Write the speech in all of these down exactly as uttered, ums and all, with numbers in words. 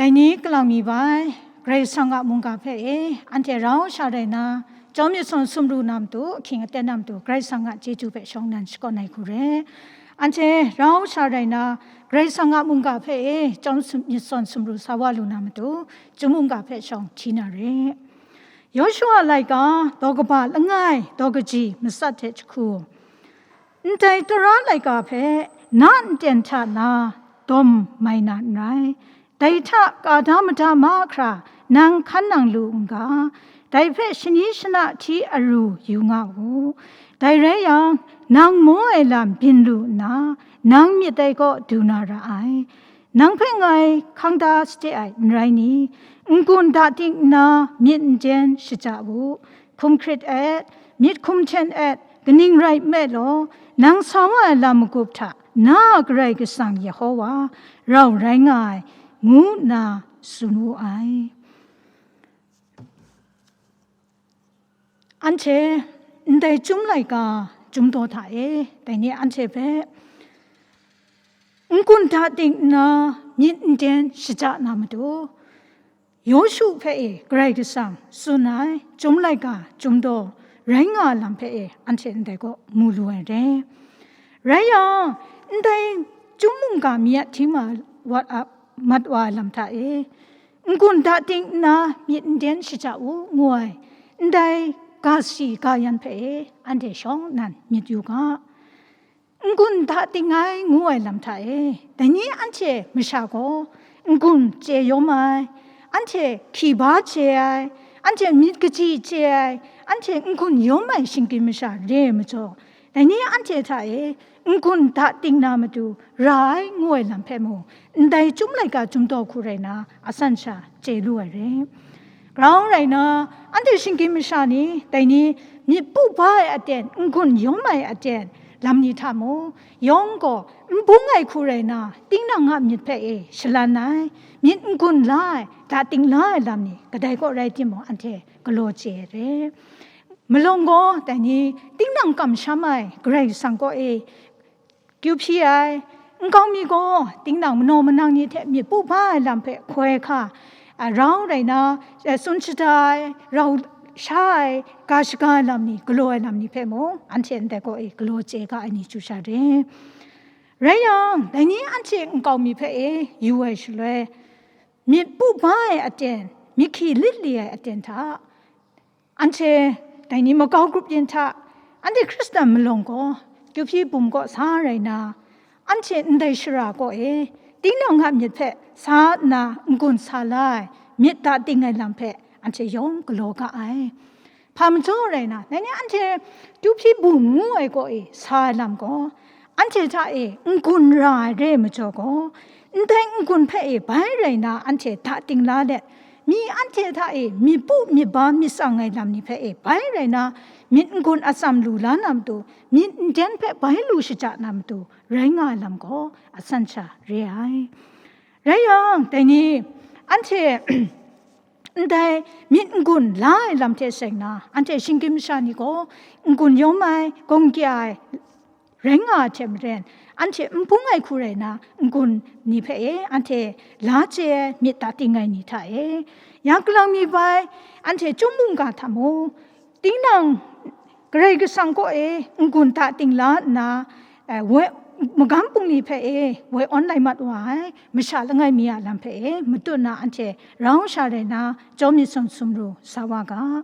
Ni kalang mi bai, Karai Kasang a mungga hpe e, anhte rau sha rai na, chyawm myit sawn sumru na matu, ahkying aten na matu, Karai Kasang a chyeju hpe shawng nnan shakawn ai hku re. Anhte rau sha rai na, Karai Kasang a mungga hpe e, chyawm sum- myit sawn sumru sa wa lu na matu, chyum mungga hpe shawng hti na re. Yawshu a laika, daw kaba langai, daw kaji, matsat hte jahku. Ndai tara laika hpe na nten hta na dawm mai na n rai. Dai hta ka da mada mahkra nang hkan nang lu n ga, dai hpe shani shana hti aru yu nga u. Dai rai yang, nang maw ai lam byin lu nna, nang myit dai kaw du na ra ai. Nang hpe ngai hkang da sade ai, n rai ni? N-gun da ting nna myit n den shaja u. Hkum hkrit et, myit hkum hten et, kaning rai nme law, nang sa wa ai lam magup hta na a Karai Kasang Yehowa rau rai nga ai, ngu nna tsun wu ai. Anhte ndai chyum laika chyum daw hta e, dai ni anhte hpe n-gun da ting nna myit n den shaja na matu, Yawshu hpe e Karai Kasang tsun ai chyum laika chyum daw rai nga ai lam hpe e anhte ndai kaw mu lu ai re. Rai yang, ndai chyum mungga mi a hti ma wat a, mat wa ai lam hta e, n-gun da ting nna myit n den shaja u, ngu ai, ndai ga si ga yan hpe e anhte shawng nnan myit yu ga. N-gun da ting ai ngu ai lam hta e, dai ni anhte masha gaw n-gun chye yawm ai, anhte hki ba chye ai, anhte myit kaji chye ai, anhte n-gun yawm ai shinggyim masha re ai majaw, dai ni anhte hta e n-gun da ting na matu ra ai ngu ai lam hpe mung, ndai chyum laika chyum daw hku rai na, a san sha chye lu ai re. Grau rai na, anhte shinggyim masha ni, dai ni myit pu ba ai aten, n-gun yawm ai aten, lam ni hta mung, yawng gaw n bung ai hku rai na, tinang a myit hpe e shalan ai, myit n-gun la ai, da ting la ai lam ni, kadai kaw rai timung, anhte galaw chye ai re. Malawng gaw, dai ni, tinang kamsham ai, Karai Kasang kaw e, kyu hpyi ai, nkau mi gaw, tinang manaw manang ni hte myit pu ba ai lam hpe hkoi hka, a, rau rai na, a, tsun shada ai, rau sha ai, ga shaga ai lam ni, galaw ai lam ni hpe mung, anhte ndai kaw e galaw chye ga ai ni chyu sha re. Rai yang, dai ni anhte nkau mi hpe e yu ai shaloi, myit pu ba ai aten, myit hki lit li ai aten hta, anhte dai ni makau grup yin hta, anhte Hkristan malawng gaw, kyu hpyi bum kaw sa rai na, anhte ndai shara kaw e, tinang a myit hpe sa nna n-gun sa la ai, myit da ting ai lam hpe anhte yawng galaw ga ai. Hpa majaw rai na, dai ni anhte kyu hpyi bum ngu ai kaw e sa ai lam gaw, anhte hta e n-gun ra ai re ai majaw gaw, ndai n-gun hpe e bai rai na anhte da ting la let, mi anhte hta e myit pu myit ba myit tsang ai lam ni hpe e bai rai na, myit n-gun atsam lu la na matu, myit n den hpe bai lu shaja na matu, rai nga ai lam gaw a san sha re ai. Rai yang, dai ni, anhte ndai myit n-gun la ai lam hte seng na, anhte shinggyim masha ni gaw n-gun yawm ai, gawng kya ai, rai nga ai hte maren, anhte n bung ai hku rai na, n-gun ni hpe e, anhte la chye ai myit da ting ai ni hta e, ya kalang mi bai, anhte chyum mungga hta mung, tinang Karai Kasang kaw e n-gun da ting la nna, eh, woi, magam bungli hpe e woi awn lai mat wa ai, masha langai mi a lam hpe e matut na anhte rau sha rai na, chyawm myit sawn sumru sa wa ga.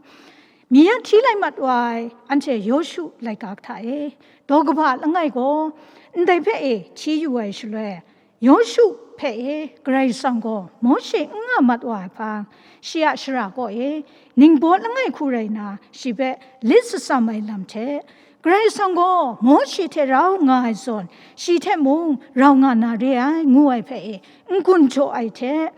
Mi a hti lai mat wa ai anhte Yawshu laika hta e, daw kaba langai gaw, ndai hpe e hti yu ai shaloi, Yawshu hpe e Karai Kasang gaw Mawshe n nga mat wa ai hpang, shi a shara kaw e ningbaw langai hku rai na, shi hpe lit shatsam ai lam hte, Karai Kasang gaw Mawshe hte rau nga ai zawn, shi hte mung rau nga na re ai, ngu ai hpe e n-gun jaw ai hte,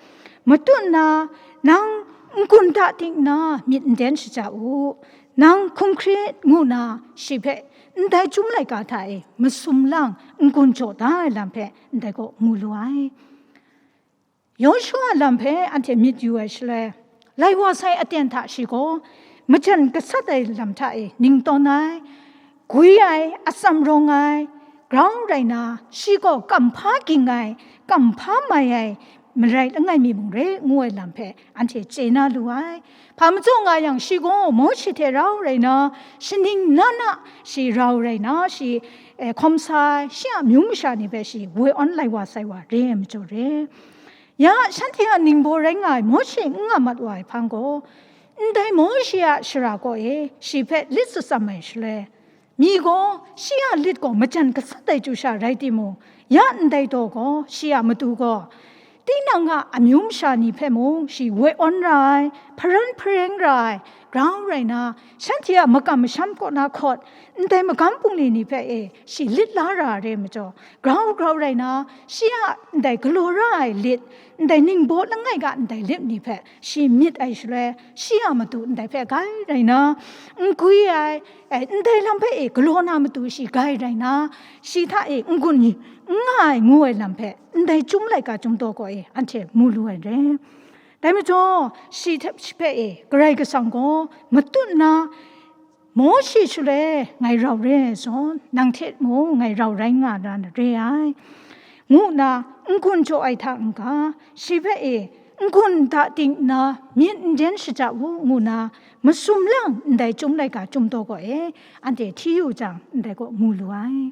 matut na, nang n-gun da ting nna myit n den shaja u, nang hkum hkrit ngu na, shi hpe ndai chyum laika hta e masum lang n-gun jaw da ai lam hpe ndai gaw mu lu ai. Yawshu a lam hpe anhte myit yu ai shaloi, lai wa sai aten hta shi gaw majan gasat ai lam hta e ning tawn ai, gwi ai, atsam rawng ai, grau rai na, shi gaw kamhpa ging ai, kamhpa mai ai, marai langai mi mung re, ngu ai lam hpe anhte chye na lu ai. Hpa majaw nga yang, shi gaw Mawshe hte rau rai na, shaning na na shi rau rai na, shi, eh, hkawm sa ai, shi a amyu masha ni hpe shi woi awn lai wa sai wa re ai majaw re. Ya, shanhte a ningbaw rai nga ai Mawshe n nga mat wa ai hpang gaw, ndai Mawshe a shara kaw e shi hpe lit tsut tsam ai shaloi, mi gaw shi a lit gaw majan gasat ai chyu sha rai timung, ya ndai daw gaw, shi a matu gaw, tinang a amyu masha ni hpe mung shi woi awn ra ai, hparan hpareng ra ai, grau rai na, shanhte a makam masham kaw na hkawt, ndai magam bungli ni hpe e shi lit la ra re majaw, grau grau rai na, shi a ndai galaw ra ai lit, ndai ningbaw langai ga ndai lit ni hpe shi myit ai shaloi, shi a matu ndai hpe gai rai na, n gwi ai, eh, ndai lam hpe e galaw na matu shi gai rai na, shi hta e n-gun n nga ai ngu ai lam hpe, ndai Chyum laika Chyum daw kaw e anhte mu lu ai re. Dai majaw, shi hte, shi hpe e Karai Kasang gaw matut nna, Mawshe shaloi ngai rau re ai zawn, nang hte mung ngai rau rai nga na re ai, ngu nna n-gun jaw ai hta n-ga, shi hpe e n-gun da ting nna myit n den shaja u, ngu nna masum lang ndai Chyum laika Chyum daw kaw e anhte hti yu jang, ndai kaw mu lu ai.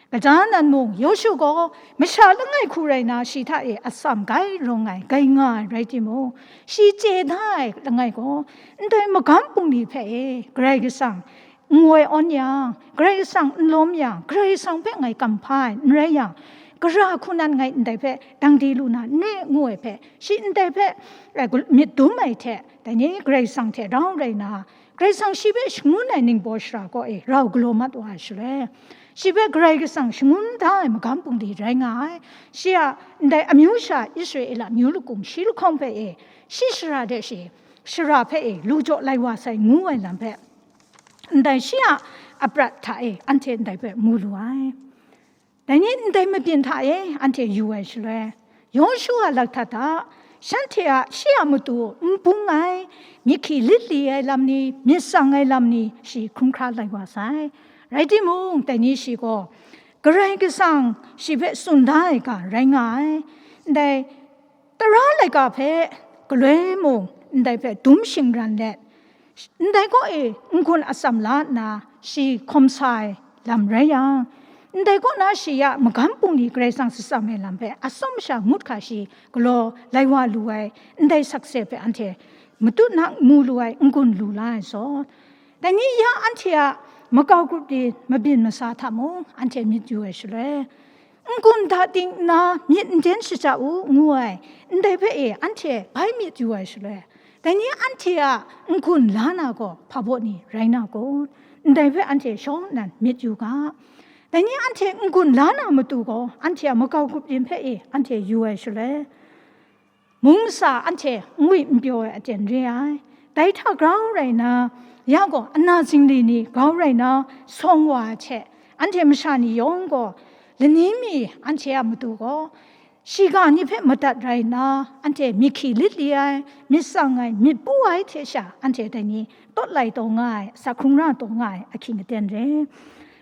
Kaja nan mung, Yawshu gaw masha langai hku rai na, shi hta e atsam gai rawng ai, gai nga ai rai timung, shi chye da ai langai gaw, ndai magam bungli hpe e Karai Kasang n woi awn yang, Karai Kasang n lawm yang, Karai Kasang hpe ngai kamhpa ai n rai yang, gara hku nan ngai ndai hpe dang di lu na n re, ngu ai hpe, shi ndai hpe, eh, myit dum ai hte, dai ni Karai Kasang hte rau rai na, Karai Kasang shi hpe shangun ai ningbaw shara kaw e rau galaw mat wa ai shaloi, shi hpe Karai Kasang shangun da ai magam bungli rai nga ai. Shi a ndai amyu sha, Israela amyu lakung shi lahkawng hpe e, shi shara de shi shara hpe e lu jaw lai wa sai ngu ai lam hpe, ndai shi a aprat hta e anhte ndai hpe mu lu ai. Dai ni ndai mabyin hta e anhte yu ai shaloi, Yawshu a lakhta hta, shanhte a shi a matu n bung ai, myit hkyi lit li ai lam ni, myit tsang ai lam ni, shi hkrum hkra lai wa sai. Rai timung, dai ni shi gaw Karai Kasang shi hpe tsun da ai ga rai nga ai. Ndai tara laika hpe galoi mung ndai hpe dum shingran let, ndai kaw e n-gun atsam la nna shi hkawm sa ai lam rai yang, ndai kaw na shi ya magam bungli Karai Kasang shatsam ai lam hpe atsawm sha ngut hkra shi galaw lai wa lu ai, ndai sakse hpe anhte matut na mu lu ai, n-gun lu la ai zawn, dai ni ya anhte a makau grup di mabyin masa hta mung anhte myit yu ai shaloi, n-gun da ting nna myit n den shaja u, ngu ai, ndai hpe e anhte bai myit yu ai shaloi, dai ni anhte a n-gun la na gaw hpa baw ni rai na kun? Ndai hpe anhte shawng nnan myit yu ga. Dai ni anhte n-gun la na matu gaw, anhte a makau grup yin hpe e anhte yu ai shaloi, mung masa anhte n wi n pyaw ai aten re ai. Dai hta grau rai nna, ya gaw ana zingli ni grau rai nna sawng wa ai hte, anhte masha ni yawng gaw lani mi anhte a matu gaw, shiga ni hpe madat rai nna, anhte myit hkyi lit li ai, myit tsang ai, myit pu ai hte sha, anhte dai ni tawt lai taw nga ai, asak hkrung ra taw nga ai ahkying aten re.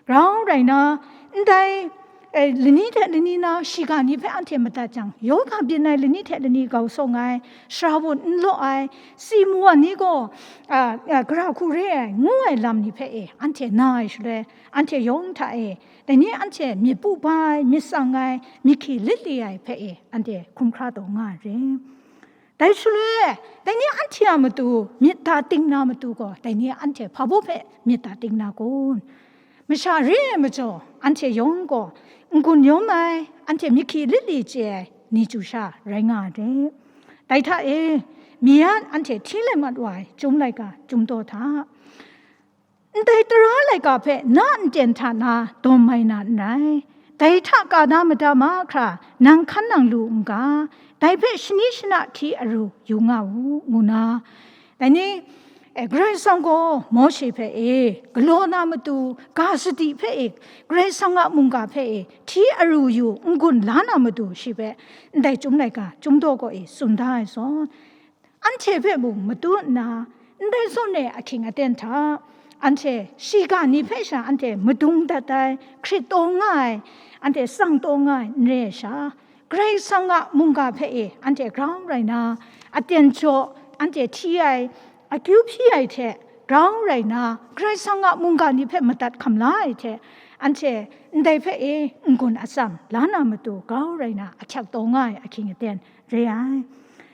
Grau rai na, ndai, eh, lani hte lani na shiga ni hpe anhte madat jang, yawga byin ai lani hte lani gau sawng ai, shara bun n law ai, si mawan ni gaw, a, a, gara hku re ai, ngu ai lam ni hpe e, anhte na ai shaloi, anhte yawng hta e, dai ni anhte myit pu ba ai, myit tsang ai, myit hkyi lit li ai hpe e, anhte hkrum hkra taw nga ai re. Dai shaloi, dai ni anhte a matu myit da ting na matu gaw, dai ni anhte hpa baw hpe myit da ting na kun? Masha re ai majaw, anhte yawng gaw n-gun yawm ai, anhte myit hkyi lit li chye ai ni chyu sha rai nga ai re. Dai hta e, mi yan anhte hti lai mat wa ai Chyum laika Chyum daw hta, ndai tara laika hpe na nten hta na dawm mai na n rai. Dai hta ka na mada mahkra nang hkan nang lu n ga, dai hpe shani shana hti aru yu nga u, ngu na, dai ni, e, Karai Kasang gaw Mawshe hpe e, galaw na matu, ga sadi hpe e, Karai Kasang a mungga hpe e, hti aru yu n-gun la na matu shi hpe, ndai Chyum laika Chyum daw kaw e tsun da ai zawn, anhte hpe mung matu nna, ndai zawn ai ahkying aten hta, anhte shiga ni hpe sha anhte madung dat ai, hkrit taw nga ai, anhte tsang taw nga ai n re ai sha, Karai Kasang a mungga hpe e anhte grau rai na, aten jaw anhte hti ai, akyu hpyi ai hte grau rai na, Karai Kasang a mungga ni hpe madat hkam la ai hte, anhte ndai hpe e n-gun atsam la na matu grau rai na ahkyak taw nga ai ahkying aten re ai.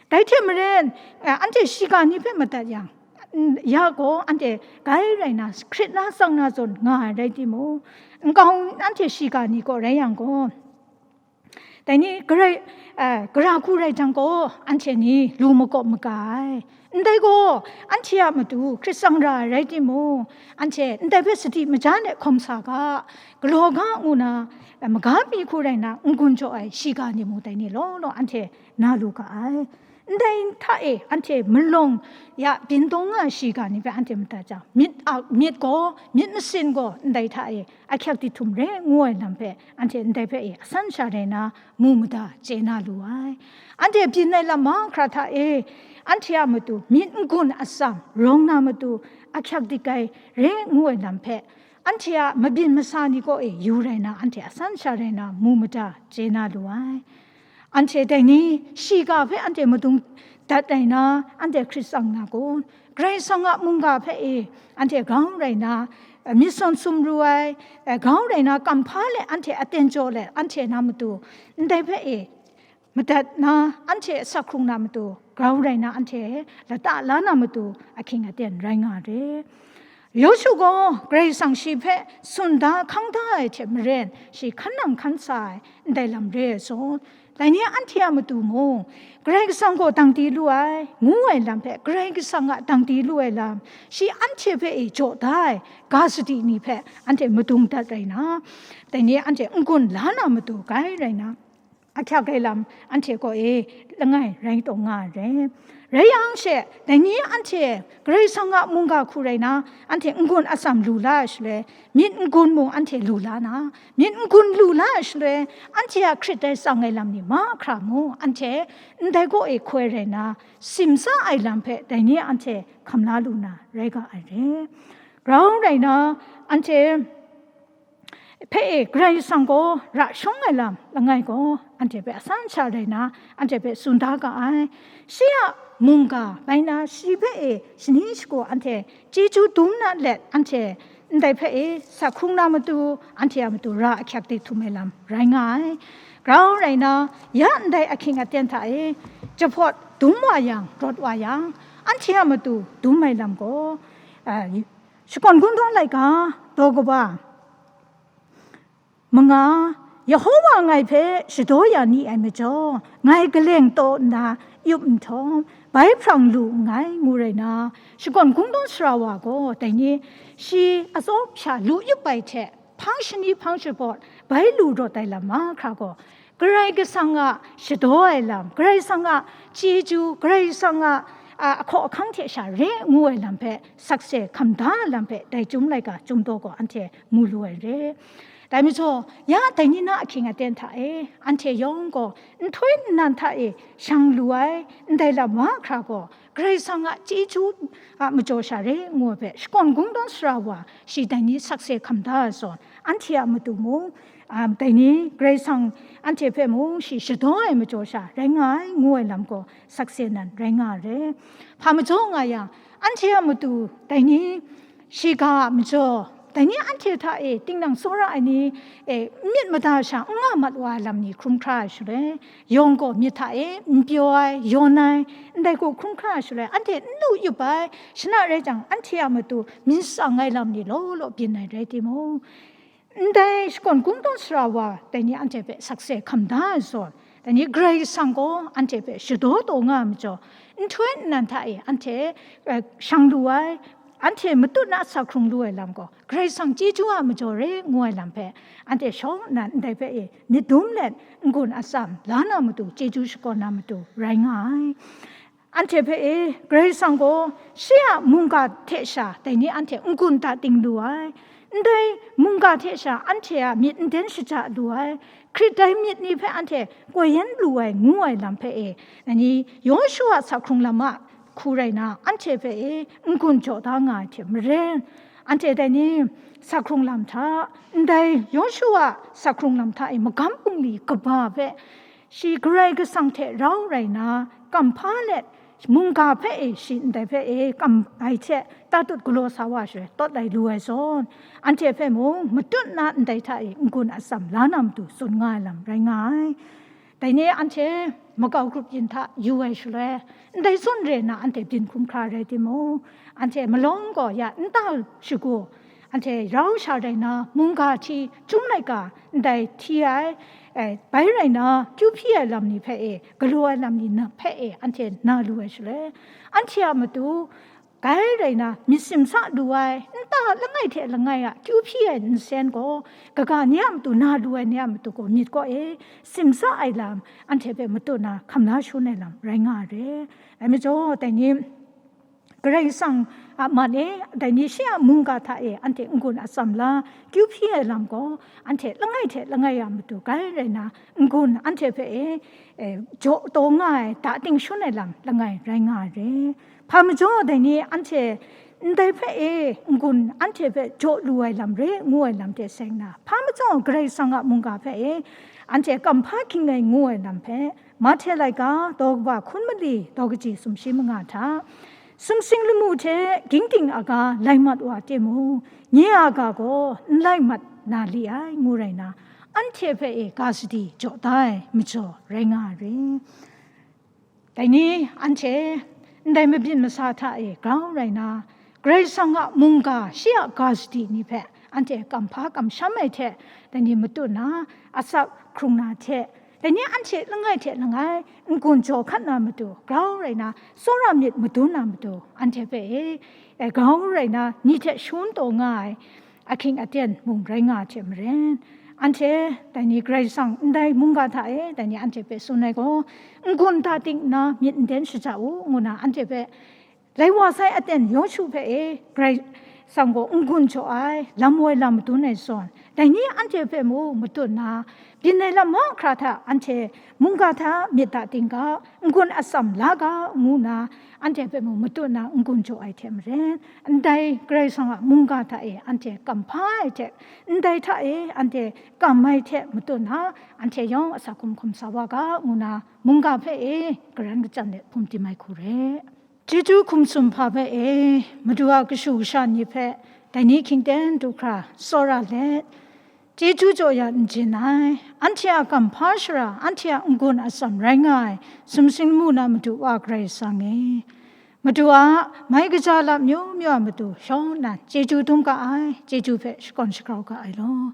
Dai hte maren, eh, anhte shiga ni hpe madat yang, n-, ya gaw anhte grai rai na, hkrit na, tsang na zawn nga ai rai timung, nkau anhte shiga ni gaw rai yang gaw, dai ni garai, eh, gara hku rai jang gaw, anhte ni lu makawp maga ai. Ndai gaw, anhte a matu hkrit tsang ra ai rai timung, anhte ndai hpe sadi maja let hkawm sa ga, galaw ga ngu na, eh, maga mi hku rai na, n-gun jaw ai shiga ni mung dai ni law law anhte na lu ga ai. Ndai hta e anhte malawng ya byin taw nga ai shiga ni hpe anhte madat jang, myit a, myit gaw, myit masin gaw ndai hta e ahkyak dihtum re ngu ai lam hpe, anhte ndai hpe e asan sha rai na mu mada chye na lu ai. Anhte byin ai lam mahkra hta e, anhte a matu myit n-gun atsam rawng na matu ahkyak dik ai re ngu ai lam hpe, anhte a mabyin masa ni kaw e yu rai na, anhte asan sha rai na mu mada chye na lu ai. Anhte dai ni shiga hpe anhte madung dat rai na, anhte hkrit tsang na kun? Karai Kasang a mungga hpe e anhte grau rai na, eh, myit sawn sum ru ai, eh, grau rai na, kamhpa let anhte aten jaw let anhte na matu, ndai hpe e madat na, anhte asak hkrung na matu, grau rai na, anhte lata la na matu ahkying aten rai nga re. Yawshu gaw Karai Kasang shi hpe tsun da hkang da ai hte maren, shi hkan nang hkan sa ai ndai lam re ai zawn, dai ni anhte a matu mung, Karai Kasang gaw dang di lu ai, ngu ai lam hpe, Karai Kasang a dang di lu ai lam, shi anhte hpe e jaw da ai ga sadi ni hpe anhte madung dat rai na, dai ni anhte n-gun la na matu grai rai na, ahkyak ai lam anhte kaw e langai rai taw nga ai re. Rai yang she, dai ni anhte Karai Kasang a mungga hku rai na, anhte n-gun atsam lu la ai shaloi, myit n-gun mung anhte lu la na, myit n-gun lu la ai shaloi, anhte a hkrit ai tsang ai lam ni mahkra mung, anhte ndai kaw e hkoi rai na, simsa ai lam hpe dai ni anhte hkam la lu na rai ga ai re. Grau rai na, anhte hpe e Karai Kasang gaw ra shawng ai lam langai gaw, anhte hpe asan sha rai na, anhte hpe tsun da ga ai. Shi a mungga bai na, shi hpe e shani shagu anhte chyeju dum na let, anhte ndai hpe e sak hkrung na matu, anhte a matu ra ahkyak dihtum ai lam rai nga ai. Grau rai na, ya ndai ahkying aten hta e jahpawt dum wa yang, rawt wa yang, anhte a matu dum ai lam gaw, a, Shakawn Kungdawn laika, daw kaba manga, Yehova ngai hpe shadaw ya ni ai majaw, ngai kaleng taw nna yup nhtawm, bai hprang lu nngai, ngu rai na, Shakawn Kungdawn sara wa gaw dai ni shi atsawm sha lu yup ai hte, hpang shani hpang shapawt bai lu rawt ai lam mahkra gaw, Karai Kasang a shadaw ai lam, Karai Kasang a chyeju, Karai Kasang a, a, ahkaw ahkang hte sha re ngu ai lam hpe sakse hkam da ai lam hpe, dai Chyum laika Chyum daw gaw anhte mu lu ai re. Dai majaw, ya dai ni na ahkying aten hta e, anhte yawng gaw nhtoi nnan hta e shang lu ai ndai lam mahkra gaw, Karai Kasang a chyeju a majaw sha re ngu ai hpe, Shakawn Kungdawn sara wa shi dai ni sakse hkam da ai zawn, anhte a matu mung, a, dai ni Karai Kasang anhte hpe mung shi shadaw ai majaw sha rai nga ai ngu ai lam gaw sakse nan rai nga ai re. Hpa majaw nga yang, anhte a matu dai ni shiga a majaw, dai ni anhte hta e tinang tsawra ai ni e n myit mada sha n nga mat wa ai lam ni hkrum hkra ai shaloi, yawng gaw myit hta e n pyaw ai, yawn ai, ndai hku hkrum hkra ai shaloi, anhte n lu yup ai, shana rai jang, anhte a matu myit tsang ai lam ni law law byin ai rai timung, ndai Shakawn Kungdawn sara wa dai ni anhte hpe sakse hkam da ai zawn, dai ni Karai Kasang gaw anhte hpe shadaw taw nga ai majaw, nhtoi nnan hta e anhte, eh, shang lu ai, anhte matut na sak hkrung lu ai lam gaw, Karai Kasang chyeju a majaw re ngu ai lam hpe, anhte shawng nnan ndai hpe e myit dum let n-gun atsam la na matu, chyeju shakawn na matu rai nga ai. Anhte hpe e, Karai Kasang gaw shi a mungga hte sha dai ni anhte n-gun da ting lu ai. Ndai mungga hte sha anhte a myit nden shaja lu ai, Hkrit dai myit ni hpe anhte koi yen lu ai ngu ai lam hpe e, dai ni Yawshu a sak hkrung lam a hku rai na, anhte hpe e n-gun jaw da nga ai hte maren, anhte dai ni sak hkrung lam hta, ndai Yawshu a sak hkrung lam hta e magam bungli kaba hpe Shi Karai Kasang hte rau rai nna, kamhpa let mungga hpe e shi ndai hpe e kam ai hte tatut galaw sa wa shaloi, tawt lai lu ai zawn, anhte hpe mung matut na ndai hta e n-gun atsam la na matu tsun nga ai lam rai nga ai. Dai ni anhte makau grup yin hta yu ai shaloi, ndai zawn re nna anhte byin hkrum hkra rai timung, anhte malawng gaw ya nta shagu, anhte rau sha rai nna, mungga hti, chyum laika ndai hti ai, eh, bai rai nna, kyu hpyi ai lam ni hpe e, galaw ai lam ni na hpe e, anhte na lu ai shaloi, anhte a matu, bai rai nna, myit simsa lu ai, nta langai hte langai a kyu hpyi ai nsen gaw, kaga ni a matu na lu ai ni a matu gaw, myit kaw e simsa ai lam, anhte hpe matut na hkam la shangun ai lam rai nga ai re. Dai majaw, dai ni, Karai Kasang a man e, dai ni shi a mungga hta e anhte n-gun atsam la, kyu hpyi ai lam gaw, anhte langai hte langai a matu gai rai nna, n-gun anhte hpe e, e, jaw taw nga ai, da ting shun ai lam langai rai nga ai re. Hpa majaw dai ni anhte ndai hpe e, n-gun anhte hpe jaw lu ai lam re ngu ai lam hte seng na, hpa majaw Karai Kasang a mungga hpe e, anhte kamhpa ging ai ngu ai lam hpe, Mahte laika, daw kaba hkun mali, daw kaji sumshi manga hta, sumsing lamu hte ging ting aga lai mat wa timung, nye a ga gaw n lai mat na li ai, ngu rai nna, anhte hpe e ga sadi jaw da ai majaw rai nga ai re. Dai ni anhte ndai mabyin masa hta e grau rai nna, Karai Kasang a mungga shi a ga sadi ni hpe anhte kamhpa kamsham ai hte, dai ni matut na, asak hkrung na hte, dai ni anhte langai hte langai n-gun jaw hkat na matu, grau rai nna, tsawra myit madun na matu, anhte hpe e, e grau rai nna, ni hte shangun taw nga ai ahkying aten mung rai nga ai hte maren, anhte dai ni Karai Kasang ndai mungga hta e, dai ni anhte hpe tsun ai gaw, n-gun da ting nna myit n den shaja u, ngu na anhte hpe, lai wa sai aten Yawshu hpe e, Karai Kasang gaw n-gun jaw ai, lam woi lam madun ai zawn, dai ni anhte hpe mung matut na, byin ai lam mahkra hta anhte mungga hta myit da ting ga, n-gun atsam la ga, ngu na, anhte hpe mung matut na n-gun jaw ai hte maren, ndai Karai Kasang a mungga hta e anhte kamhpa ai hte, ndai hta e anhte kam ai hte matut na, anhte yawng asak hkrung hkrum sa wa ga, ngu na, mungga hpe e, garan kachyan let hpum tim ai hku re. Chyeju hkum tsun hpa hpe e, Madu a kashu kasha ni hpe, dai ni hkying ten du hkra tsawra let, chyeju jaw ya n jin ai, anhte a kamhpa shara, anhte a n-gun atsam rai nga ai, sumsing lamu na Madu Wa Karai Kasang e, Madu a mai kaja lam myu myu a matu shawng nnan chyeju dum ga ai, chyeju hpe shakawn shagrau ga ai law.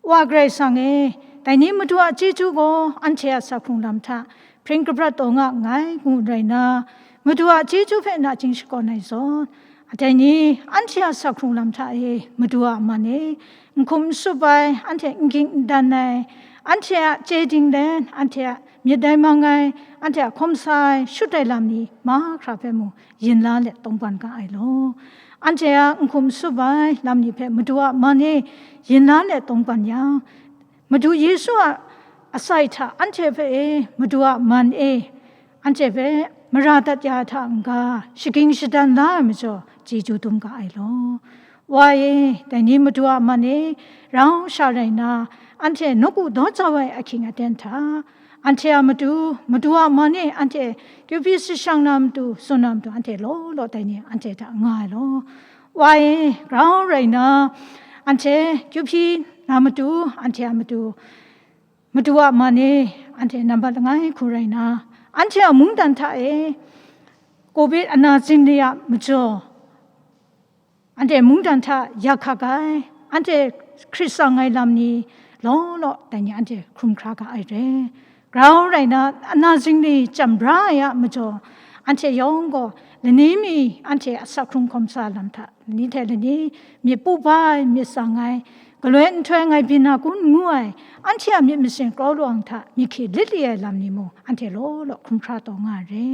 Wa Karai Kasang e, dai ni Madu a chyeju gaw anhte a asak hkrung lam hta hpring kabrat taw nga nngai, ngu rai nna, Madu a chyeju hpe nachying shakawn ai zawn, dai ni anhte a asak hkrung lam hta e Madu a man e, n hkum n sup ai, anhte n ging n dan ai, anhte a chye dinglen, anhte a myit dai mang ai, anhte a hkawm sa ai, shut ai lam ni mahkra hpe mung yin la let tawngban ga ai law. Anhte a n hkum n sup ai lam ni hpe Madu a man e yin la let tawngban yang, Madu Yesu a asai hta anhte hpe e, Madu a man e anhte hpe mara dat ya hta n-ga, shaging shadan la ai majaw, chyeju dum ga ai law. Wa e, dai ni Madu a man e rau sha rai nna, anhte nawku daw jau ai ahkying aten hta, anhte a matu, Madu a man e anhte kyu hpyi sashang na matu, tsun na matu, anhte law law dai ni anhte hta nga ai law. Wa e, grau rai nna, anhte kyu hpyi na matu, anhte a matu, Madu a man e anhte nambat langai hku rai nna, anhte a mungdan hta e Covid ana zingli a majaw, anhte mungdan hta yak hkak ai, anhte hkrit tsang ai lam ni law law, dai ni anhte hkrum hkra ga ai re. Grau rai nna, ana zingli chyam bra ai a majaw, anhte yawng gaw lani mi anhte asak hkrung hkawm sa lam hta, lani hte lani myit pu ba ai, myit tsang ai, galoi nhtoi ngai byin na kun ngu ai, anhte a myit masin krawlawang hta myit hkye lit li ai lam ni mung, anhte law law hkrum hkra taw nga ai re.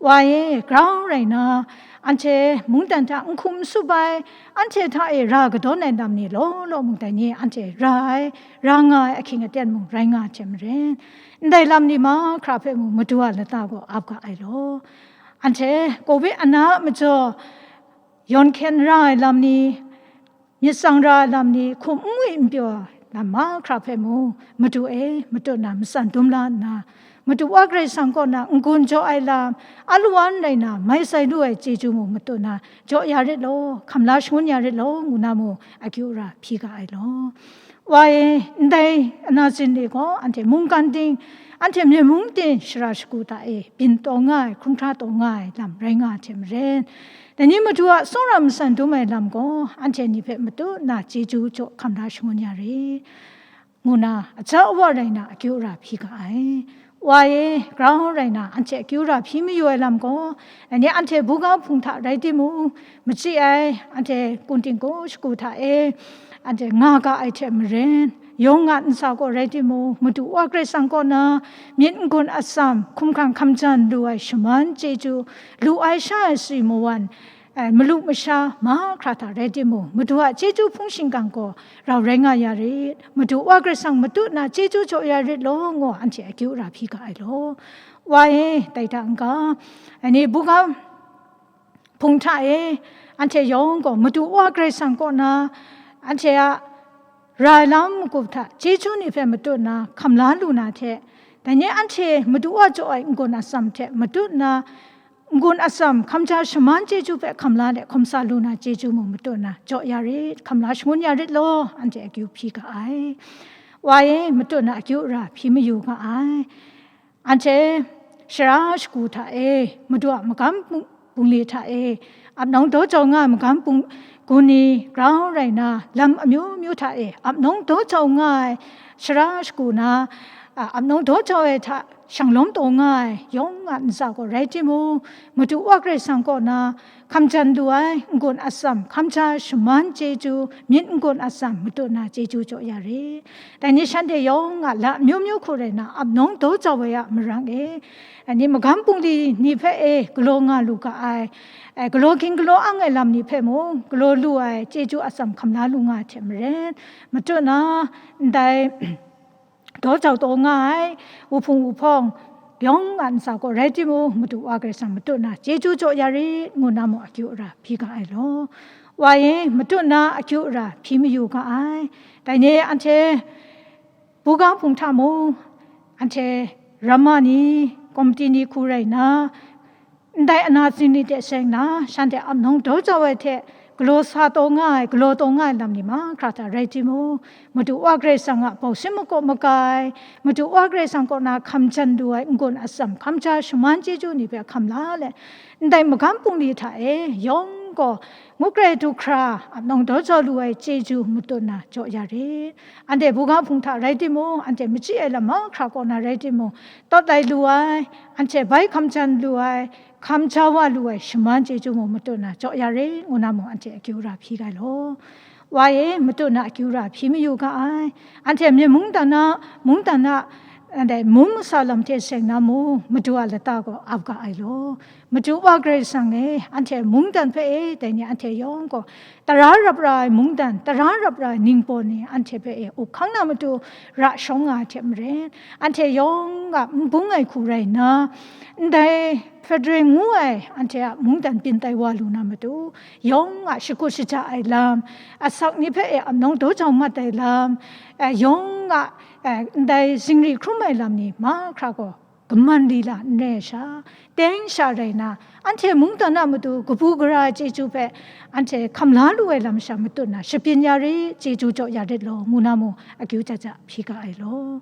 Wa e, grau rai nna, anhte mungdan hta n hkum n sup ai, anhte hta e ra kadawn ai lam ni law law mung dai ni anhte ra ai, ra nga ai ahkying aten mung rai nga ai hte maren, ndai lam ni mahkra hpe mung Madu a lata gaw ap ga ai law. Anhte Covid ana a majaw yawn hkyen ra ai lam ni, myit tsang ra ai lam ni, hkum n ngwi n pyaw lam mahkra hpe mung, Madu e, matut na matsan dum la nna, Madu Wa Karai Kasang kaw na n-gun jaw ai lam, alawan rai na, mai sai lu ai chyeju mung matut na, jaw ya rit law, hkam la shangun ya rit law, ngu na mung, akyu ara hpyi ga ai law. Wa e, ndai ana zin ni gaw, anhte mungkan ting, anhte myen mung ting, shara shagu hta e, byin taw nga ai, hkrum hkra taw nga ai lam rai nga ai hte maren, dai ni Madu a tsawra matsan dum ai lam gaw, anhte ni hpe matut na chyeju jaw hkam la shangun ya rit, ngu na, aja awa rai na, akyu ara hpyi ga ai. Wa e, grau rai na, anhte akyu ara hpyi mayu ai lam gaw, dai ni anhte buga hpung hta rai timung, machyi ai, anhte kunting ku shagu hta e, anhte nga ga ai hte maren, yawng nga ntsa gaw rai timung, Madu Wa Karai Kasang kaw na myit n-gun atsam, hkumhkrang hkamjan lu ai shaman chyeju, lu ai sha ai sui mawan, eh, malu masha mahkra hta rai timung, Madu a chyeju hpung shingkang gaw rau rai nga ya rit, Madu Wa Karai Kasang matut na chyeju jaw ya rit law, ngu anhte akyu ara hpyi ga ai law. Wa e, dai hta n-ga, dai ni buga hpung hta e, anhte yawng gaw Madu Wa Karai Kasang kaw na, anhte a ra ai lam magup hta chyeju ni hpe matut na hkam la lu na hte, dai ni anhte Madu Wa jaw ai n-gun atsam hte matut na, n-gun atsam hkamja shaman chyeju hpe hkam la let hkawm sa lu na chyeju mung matut na jaw ya rit, hkam la shangun ya rit law, anhte akyu hpyi ga ai. Wa e, matut na akyu ara hpyi mayu ga ai. Anhte shara shagu hta e, Madu a magam bung-, bungli hta e, ap nawng daw jau nga ai magam bung-, gun ni grau rai na, lam amyu myu hta e, ap nawng daw jau nga ai shara shagu na, a, ap nawng daw jau ai hta shanglawm taw nga ai, yawng a ntsa gaw rai timung, Madu Wa Karai Kasang kaw na, hkamjan lu ai n-gun atsam, hkamja shaman chyeju, myit n-gun atsam, matut na chyeju jaw ya rit. Dai ni shanhte yawng a la amyu myu hku rai na, ap nawng daw jau ai a marang e, dai ni magam bungli ni hpe e galaw nga lu ga ai, e, galaw ging galaw ang ai lam ni hpe mung, galaw lu ai chyeju atsam hkam la lu nga ai hte maren, matut na, ndai, daw jau taw nga ai, wuhpung wuhpawng, yawng a ntsa gaw rai timung, Madu Wa Karai Kasang matut na chyeju jaw ya rit, ngu na mung akyu ara hpyi ga ai law. Wa e, matut na akyu ara hpyi mayu ga ai. Dai ni anhte buga hpung hta mung, anhte ramma ni, komiti ni hku rai nna, ndai ana zin ni hte seng na, shanhte ap nawng daw jau ai hte, galaw sa taw nga ai, galaw taw nga ai lam ni mahkra hta rai timung, Madu Wa Karai Kasang a bawsin makaw maga ai, Madu Wa Karai Kasang kaw na hkamjan lu ai n-gun atsam, hkamja shaman chyeju ni hpe hkam la let, ndai magam bungli hta e yawng gaw, ngut krai du hkra, ap nawng daw jau lu ai chyeju matut na jaw ya rit. Anhte buga hpung hta rai timung, anhte machyi ai lam mahkra kaw na rai timung, tawt lai lu ai, anhte bai hkamjan lu ai, hkamja wa lu ai shaman chyeju mung matut na jaw ya rit, ngu na mung anhte akyu ara hpyi ga ai law. Wa e, matut na akyu ara hpyi mayu ga ai. Anhte myen mungdan a, mungdan a, ndai mung masa lam hte seng na mung, Madu a lata gaw ap ga ai law. Madu Wa Karai Kasang e, anhte mungdan hpe e, dai ni anhte yawng gaw, tara rap ra ai mungdan, tara rap ra ai ningbaw ni anhte hpe e up hkang na matu ra shawng nga ai hte maren, anhte yawng a n bung ai hku rai nna, ndai Federal ngu ai anhte a mungdan byin tai wa lu na matu, yawng a shakut shaja ai lam, asak ni hpe e ap nawng daw jau mat ai lam, eh, yawng a, eh, ndai zingri hkrum ai lam ni mahkra gaw, kaman lila n rai ai sha, teng sha rai na, anhte mungdan a matu kabu gara ai chyeju hpe anhte hkam la lu ai lam sha matut na, shabyin ya rit, chyeju jaw ya rit law, ngu na mung akyu ja ja hpyi ga ai law.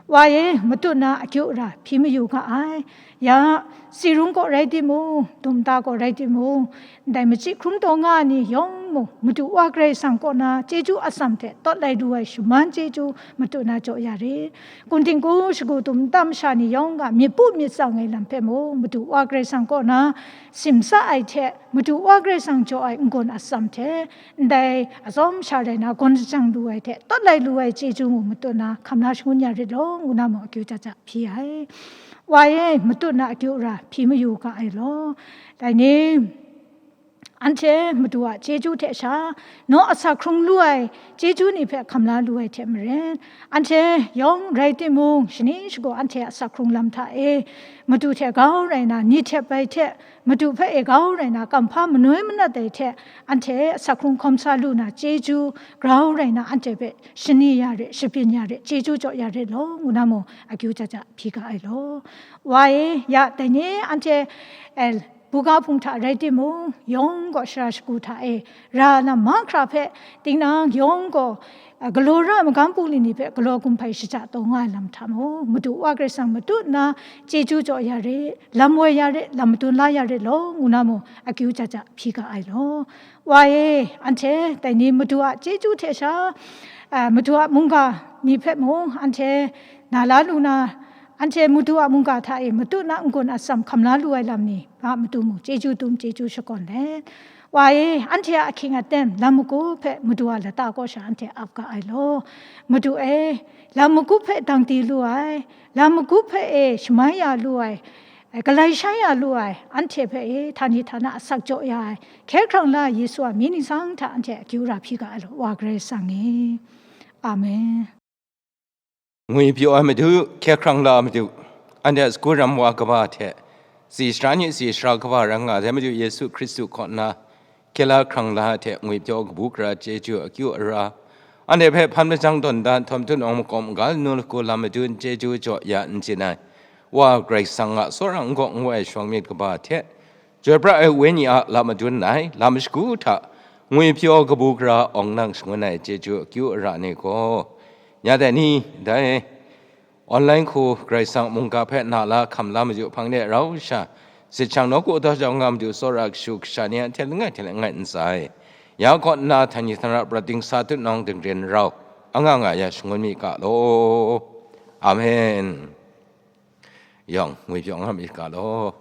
Wa e, matut na akyu ara hpyi mayu ga ai. Ya, tsi rung kaw rai timung, dum nta kaw rai timung, ndai machyi hkrum taw nga ai ni yawng mung, Madu Wa Karai Kasang kaw na chyeju atsam hte tawt lai lu ai shaman chyeju matut na jaw ya rit. Kunting ku shagu dum nta masha ni yawng a myit pu myit tsang ai lam hpe mung, Madu Wa Karai Kasang kaw na simsa ai hte, Madu Wa Karai Kasang jaw ai n-gun atsam hte, ndai atsawm sha rai na gawn shajang lu ai hte, tawt lai lu ai chyeju mung matut na hkam la shangun ya rit law, ngu na mung akyu ja ja hpyi ai. Wa e, matut na akyu ara hpyi mayu ga ai law. Dai ni, Anhte Madu a chyeju hte sha, naw asak hkrung lu ai chyeju ni hpe hkam la lu ai hte maren, anhte yawng rai timung, shani shagu anhte a asak hkrung lam hta e, Madu hte grau rai na, ni hte bai hte Madu hpe e grau rai na, kamhpa manoi manat ai hte anhte asak hkrung hkawm sa lu na, chyeju grau rai na, anhte hpe shani ya re, shabyin ya re, chyeju jaw ya re law, ngu na mung akyu ja ja hpyi ga ai law. Wa e, ya, dai ni anhte, eh, buga hpung hta rai timung, yawng gaw shara shagu hta e, ra lam mahkra hpe, tinang yawng gaw, a, galaw ra ai magam bungli ni hpe galaw gumhpai shaja taw nga ai lam hta mung, Madu Wa Karai Kasang matut nna chyeju jaw ya re, lam woi ya re, lam madun la ya re law, ngu na mung akyu ja ja hpyi ga ai law. Wa e, anhte dai ni Madu a chyeju hte sha, a, Madu a mungga ni hpe mung anhte na la lu na, anhte Madu a mungga hta e matut na n-gun atsam hkam la lu ai lam ni, a matu mung chyeju dum chyeju shakawn let, wa e, anhte a ahkying aten lam magup hpe Madu a lata kaw sha anhte ap ga ai law. Madu e, lam magup hpe dang di lu ai, lam magup hpe e shamai ya lu ai, galai shai ya lu ai, anhte hpe e htani htana asak jaw ya ai, hkye hkrang la ai Yesu a mying ningsang hta anhte akyu ra hpyi ga ai law, Wa Karai Kasang e. Amen. Ngwipyaw ai Madu, hkye hkrang la ai Madu, anhte a sagu ram wa kaba hte, tsi sara ni tsi sara kaba rai nga ai Madu Yesu Hkristu kaw nna, hkye la hkrang la ai hte ngwipyaw kabu gara chyeju akyu ara, anhte hpe hpan majang dawn dan, htawn htunawng makawp maga lanu lagu lam madun chyeju jaw ya n tsin ai, Wa Karai Kasang a tsawra n gaw n woi ai shawng myit kaba hte, Chyoi pra ai Wenyi a lam madun ai, lam shagu hta ngwipyaw kabu gara awng nang shangun ai chyeju akyu ara ni gaw, ya dai ni, dai online hku Karai Kasang mungga hpe na la hkam la maju hpang de rau sha, sit shang nawku daw jau nga matu tsawra kashu kasha ni a hte langai hte langai ntsa e. Ya kaw nna htani htana prat dingsa tutnawng dingren rau, anga nga ya shangun mi ga law. Amen. Yawng, ngwipyaw nga mi ga law.